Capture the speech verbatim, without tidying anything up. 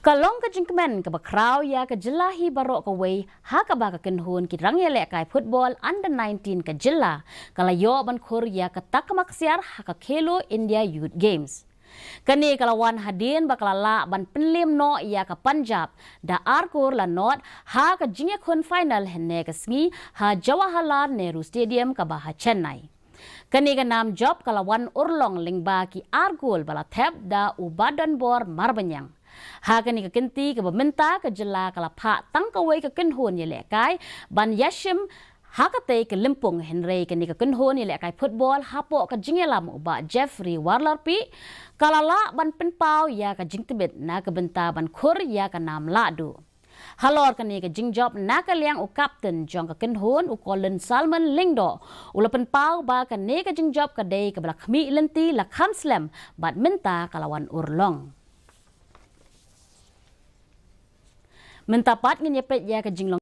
Ka long ka jingkmen kaba khraw ïa ka jylla hi baroh kawei ha kaba ka kynhun ki rangïalehkai football under nineteen ka jylla ka la ïoh ban khur ïa ka takma ksiar ha ka Khelo India Youth Games. Kane ka la wan hadien ba ka la lah ban pynlem noh ïa ka Punjab da ar kol la nod ha ka jingïakhun final hynne ka sngi ha Jawaharlal Nehru Stadium kaba ha Chennai. Kane ka nam jop ka la wan urlong lyngba ki ar kol ba la thep da u Badonbor Marbaniang. Ha kane ka kynti kaba mynta ka jylla ka la phah tang kawei ka kynhun ïalehkai ban ïashim ha katei ka lympung, hynrei kane ka kynhun ïalehkai football hapoh ka jingïalam u Bah Jeffrey Warlorpi ka la lah ban pynpaw ïa ka jingtbit na ka bynta ban khur ïa ka nam lahduh. Halor kane ka jingjop na ka liang u kapten jong ka kynhun u Colin Salmon Lyngdoh u la pynpaw ba kane ka jingjop ka dei kaba la khmih lynti la kham slem bad mynta ka la wan urlong. Mynta pat ngin ïa peit ïa ka jinglong